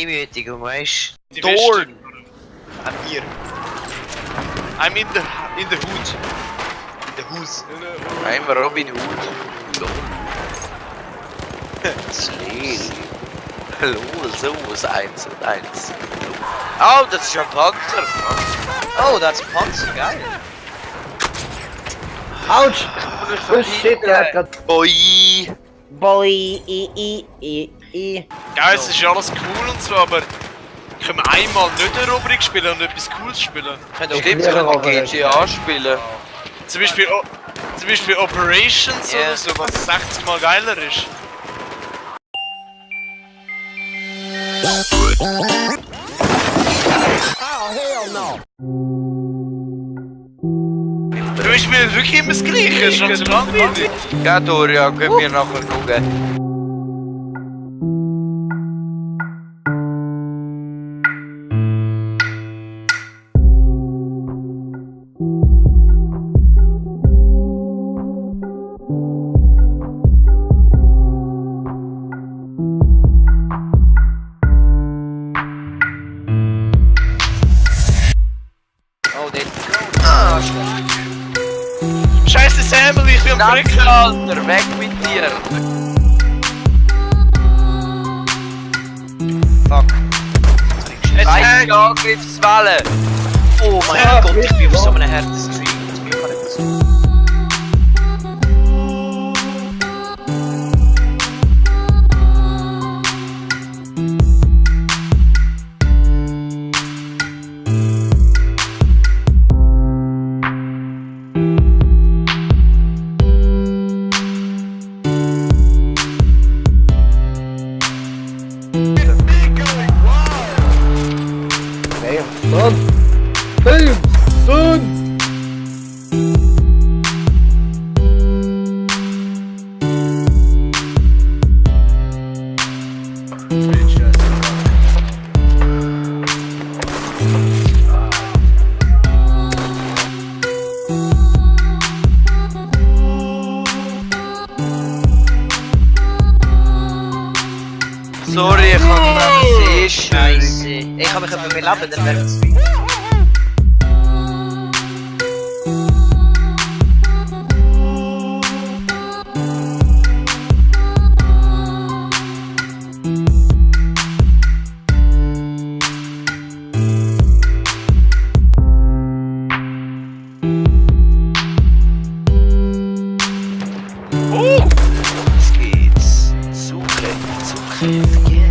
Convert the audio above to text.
Demütigung, weißt Die Dorn! Weste An mir. I'm in the hood. In der Haus. I'm Robin Hood. Slay. Hallo, so, 1 und 1. Oh, das ist ja ein Panzer. Oh, das ist ein Panzer, geil. Autsch! Oh shit, der hat grad... Oi. Boy, Ja, es ist alles cool und so, aber können wir einmal nicht eine Eroberung spielen und etwas Cooles spielen? Stimmt, wir können GTA spielen. Zum Beispiel Operations Ja. oder so, was 60 mal geiler ist. Du spielst wirklich immer das Gleiche, schon zu langweilig. Ja, Doria, können wir nachher schauen. Oh, dort. Scheiße Samuel, ich bin am Danke, Drücken. Alter, weg mit dir. Fuck. Zweite Angriffswelle. Oh mein Gott, ich bin auf so einem harten Stream. Das bin ich gar nicht so. Damn, son! Sorry, ich hab das ist. Scheiße. Ich kann mich etwa beleben, dann wäre es Stream. Los geht's. Suche.